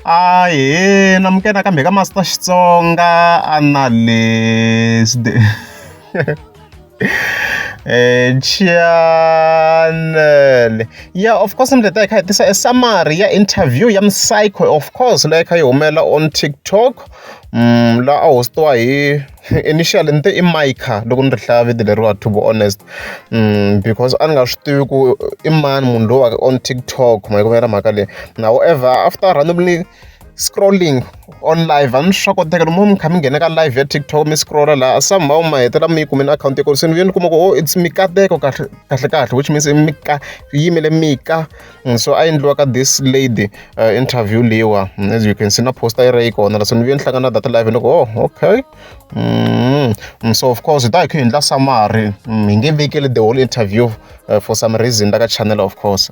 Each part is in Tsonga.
Ahee namukela nakambe ka Master Xitsonga Analyst channel. Yeah, of course mi ta hi kha hi tisa e summary ya interview ya Msayco, of course leyi kha yi humela on TikTok. La a hostiwa hi initially ni te i Micah loko ni ri hlaya vito leriwa, to be honest, because a ni nga swi tivi ku i mani munhu loyi on TikTok. Ma yi kumela mhaka leyi? However, after randomly scrolling on live, a ni swa koteka lomu mi kha mi nghena ka live ya TikTok, mi scrolla laha, somehow ma hetelela mi yi kumile akhawunti ya kona. Se ni vuye ni kuma ku, oh, it's Mikateko kahle kahle kahle, which means i Mika, yimele Mika. So a endliwa ka this lady interview leyiwa. As you can see, na poster yi ri yi kona la. So ni vuye ni hlangana na data live, ni ku, "Oh, okay." So of course hi ta hi kha hi endla summary. Hi nge vekeli the whole interview for some reason la ka channel, of course.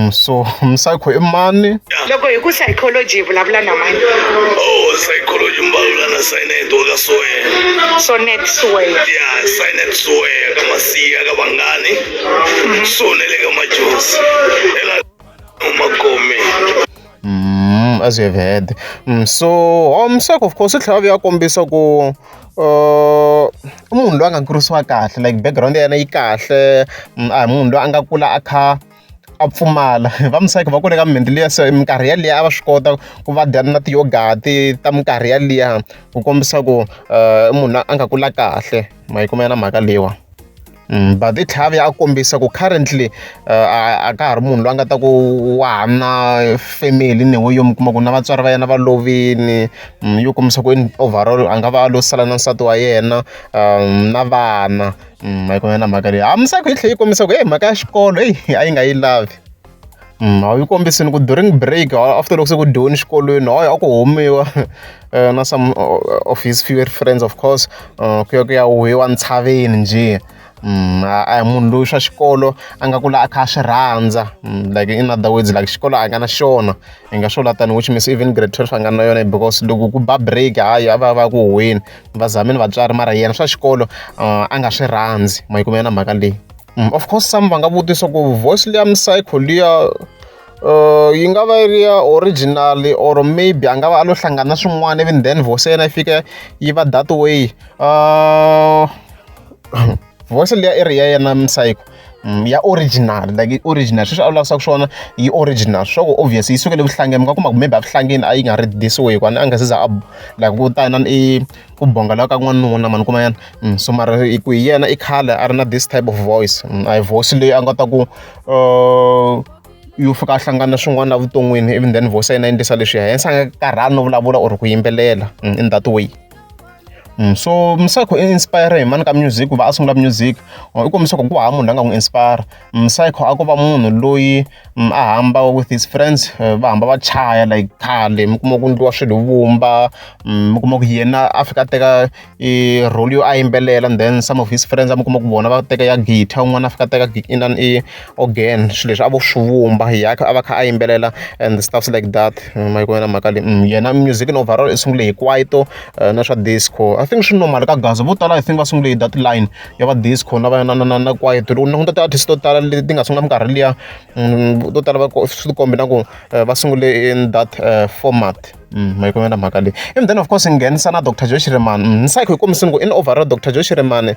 So Msayco i mani? Loko hi ku psychology, hi vulavula na mani? Oh, psychology, mbavula na Sinet wa ka Soya. Sonet Suwe. Ya, Sinet Soya ka Masiya ka Vangani. Sonele ka Majosi. Ela Makome. As you have heard. So Msayco, of course, i tlhela a vuya a kombisa ku i munhu loyi a nga kurisiwa kahle, like background ya yena yi kahle. A hi munhu loyi a nga kula a kha a pfumala. Va Msayco va kule ka mimiti liya, se minkarhi yaliya a va swi kota ku va dya na ti-yogurt ta minkarhi yaliya, ku kombisa ku i munhu loyi a nga kula kahle. Ma yi kuma na mhaka leyiwa? But i tlhela a vuya a kombisa ku currently a ka ha ri munhu loyi a nga ta ku wa ha na family ni yo mi kuma ku na vatswari va yena va lovini. Yo kombisa ku in overall a nga va a lo sala na nsati wa yena na vana. Ma yi kuma na mhaka leyi? Ha, Msayco yi tlhela yi kombisa ku hey, mhaka ya xikolo, heyi, a yi nga yi lavi. A yi kombisini ku during break, after loko se ku dyiwini xikolweni, hayi, a ku humiwa na some of his few friends, of course, ku ya ku ya huhiwa ntshaveni njhe. A hi munhu loyi swa xikolo a nga kula a kha a swi rhandza. Like, in other words, like xikolo a nga na xona, hi nga swo la tani, which means even grade 12 a nga na yona, because loko ku ba break, hayi, a va va ku huhweni va zamini vatswari, mara yena swa xikolo a nga swi rhandzi. Ma yi kumela na mhaka leyi? Of course, some va nga vutisa ku voice liya Msayco liya yi nga va yi ri ya original, or maybe a nga va a lo hlangana na swin'wana, even then voice ya yena yi fika yi va that way. Voice liya i ri ya yena Msayco ya original, like original sweswi a vulavusaka swona yi original. Swa ku obvious yi sukele vuhlangeni, mi nga kuma ku maybe a vuhlangeni a yi nga ri this way, kwani a nga se za a like ku ta na i ku bonga la ka n'wanuna, mani kuma yana. So mara ku hi yena i khale a ri na this type of voice. A hi voice leyi a nga ta ku yo fika a hlangana na swin'wana evuton'wini, even then voice ya yena yi endlisa leswiya, hence a nga karhali no vulavula or ku yimbelela in that way. So Msayco i inspire hi mani ka music ku va a sungula music? I kombisa ku ku hava munhu loyi a nga n'wi inspire. Msayco a ko va munhu loyi a hamba with his friends, va hamba va chaya, like khale mi kuma ku endliwa swilo hi vumba. Mi kuma ku yena a fika a teka i role yo a yimbelela, and then some of his friends a mi kuma ku vona va teka ya guitar, un'wana a fika a teka inani i organ, swilo leswi a vo swi vumba hi a va kha a yimbelela and stuffs like that. Ma yi kumela mhaka leyi? Yena music in overall i sungule hi kwaito na swa disco. I think swi normal ka Gaza, vo tala I think va sungule hi that line ya va disco na va na kwaito. Loko languta ti-artist to tala leti nga sungula minkarhi liya, to tala va swi tikombi na ku va sungule in that format. Ma yi kumela mhaka leyi? And then of course nghenisa na Dr Joe Shirimani. Msayco yi kombisini ku in overall Dr Joe Shirimani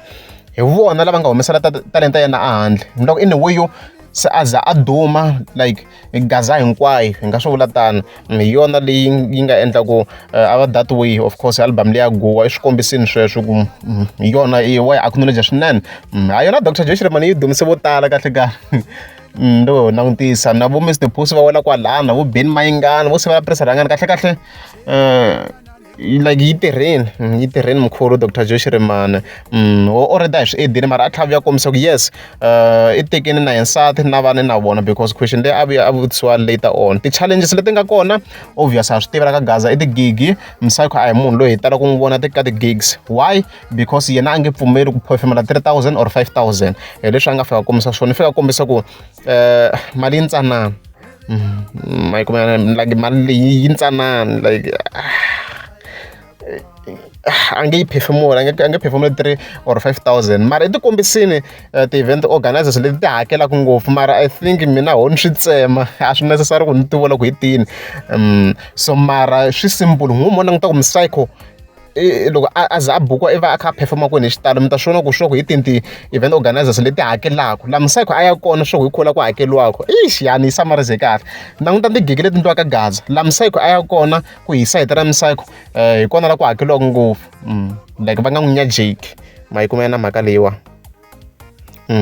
hi vona lava nga humesela talenta ya yena a handle, loko in a way yo se a za a duma like Gaza hinkwayo, hi nga swi vula tano. Hi yona leyi yi nga endla ku a va that way. Of course, album leya Guwa i swi kombisini sweswo ku hi yona i wa yi acknowledge swinene. Ha yona Dr Joe Shirimani yi dumise vo tala kahle kahle. Ndo langutisa na vo Mr Post va wela kwalana, vo Benny Mayengani, vo Sivela Press Rhangani, kahle kahle like yi tirheni, yi tirheni mkhulu Dr Joe Shirimani. Already a hi swi edini, mara a tlhela a vuya kombisa ku yes, i tekini na yena nsati na vana na vona, because question leyi a vuya a vutisiwa later on, ti-challenges leti nga kona, obvious ha swi tivela ka Gaza i tigigi. Msayco a hi munhu loyi hi tala ku n'wi vona ka ti-gigs. Why? Because yena a nge pfumeli ku performela 3000 or 5000. Hi leswi a nga fika kombisa swona, i fika kombisa ku mali yi ntsanana. Ma yi kuma like mali leyi yi ntsanana, like A nge yi phefemula, a nge phefemuli 3 or 5,000, mara i ti kombisini ti-event organizers leti ti hakelaka ngopfu. Mara I think mina ho ni swi tsema, a swi necessary ku ni ti vula ku hi tini. So mara swi simple, n'wi mo languta ku Psycho loko a za a bukiwa, i va a kha a perform-a kwini hi xitalo, mi ta swi vona ku sure ku hi tini ti-event organizers leti hakelaka laha Psycho a ya kona, sure hi kona ku hakeliwaka. Ixi, ya ni yi summarize kahle. Languta tigigi leti endliwaka Gaza, laha Psycho a ya kona, ku hi sayiti ra Psycho, hi kona la ku hakeliwaka ngopfu, like va nga n'wi nyajeki ma yi kuma na mhaka leyiwa.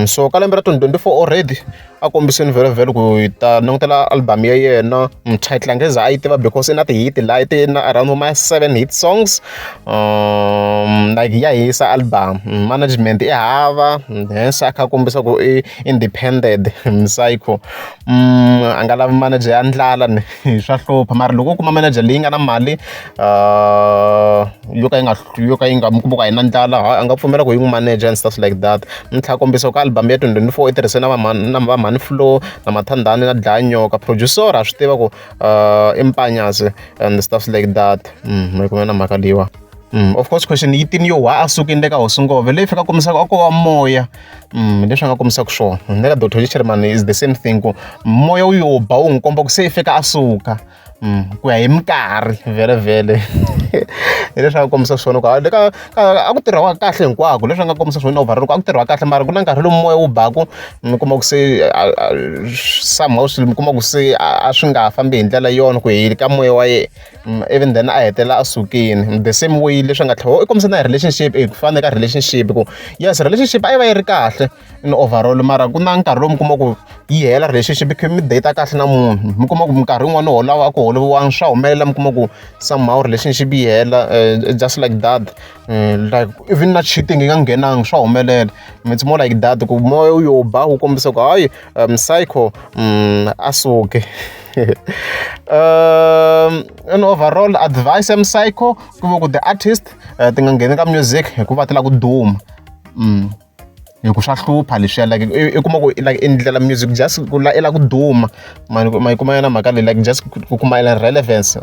So ka lembe ra 2024 already a kombisini vhele vhele ku hi ta langutela album ya yena. Title a nge za a yi tiva because i na ti-hit laha ti na around ma seven hit songs, like ya hisa album. Management i hava, hence a kha a kombisa ku i independent Psycho. A nga lavi manager ya ndlala ni swa hlupha, mara loko u kuma manager leyi nga na mali, yo ka yi nga yo ka yi nga mi kuma ku a yi na ndlala, a nga pfumela ku yi n'wi manager and stuff like that. Ni tlhela kombisa ku album ya 2024 i tirhise na va na va Mhani Flow na Mathandani na Dlaya Nyoka. Producer ha swi tiva ku i Mpanyasi and stuff like that. Ma yi kuma na mhaka leyiwa. Of course, question yi tini yo wa a sukile le ka Hosi Ngove leyi fika kombisaka a ko va moya, leswi a nga kombisaka swona ne ka Dr Shirimani is the same thing, ku moya wu yo ba wu n'wi komba ku se i fika a suka, ku ya hi minkarhi vhele vhele. Hi leswi a nga kombisa swona ku le ka a ku tirhiwa kahle hinkwako, leswi a nga kombisa swona overall ku a ku tirhiwa kahle, mara ku na nkarhi lowu moya wu baku, mi kuma ku se somehow swilo, mi kuma ku se a swi nga ha fambi hi ndlela yona ku hi ka moya wa yena, even then a hetelela a sukile. The same way leswi a nga tlhela i kombisa na hi relationship, ku fana ka relationship ku yes, relationship a yi va yi ri kahle in overall, mara ku na nkarhi lowu mi kuma ku yi hela relationship, kha mi date kahle na munhu, mi kuma ku minkarhi yin'wani holawa a ku holoviwanga, swa humelela, mi kuma ku somehow relationship yi hela, just like that, like even na cheating yi nga nghenanga, swa humelela. It's more like that ku moya wu yo ba wu kombisa ku hayi, Psycho a suke. In overall, advice ya Psycho ku va ku the artist ti nga ngheni ka music hikuva ti lava ku duma, hi ku swa hlupha leswiya, like i kuma ku like i ndlela music just ku la i lava ku duma, ma yi kuma yona mhaka leyi, like just ku kuma relevance.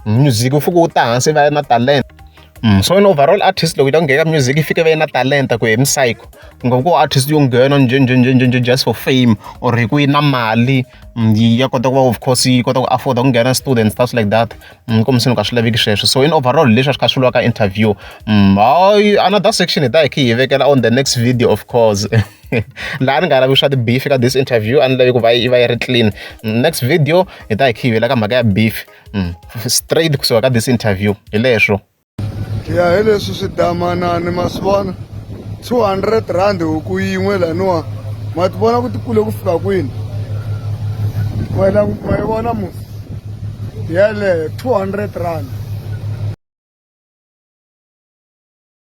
Music wu fike wu ta hansi va na talent. So in overall, artist loko yi ta ku nghena ka music, yi fike va yi na talenta ku hi Psycho, ku nga ku artist yo nghena njhe njhe just for fame or hi ku yi na mali, ya kota ku va of course yi kota ku afford ku nghena studio and stuff like that, kombiseni ku a swi laveki sweswo. So in overall, leswi a swi kha swi vuriwa ka interview. Hayi, another section hi ta hi kha hi vekela on the next video, of course. Laha ni nga lavi swa ti-beef ka this interview, a ni lavi ku va yi va yi ri clean. Next video hi ta hi kha hi vela ka mhaka ya beef, straight kusuka ka this interview hi leswo. Ya, hi leswi swidamanani, ma swi vona, R200 huku yin'we laniwa. Ma ti vona ku ti kule ku fika kwini? Wena ma yi vona musi yeleyo, R200.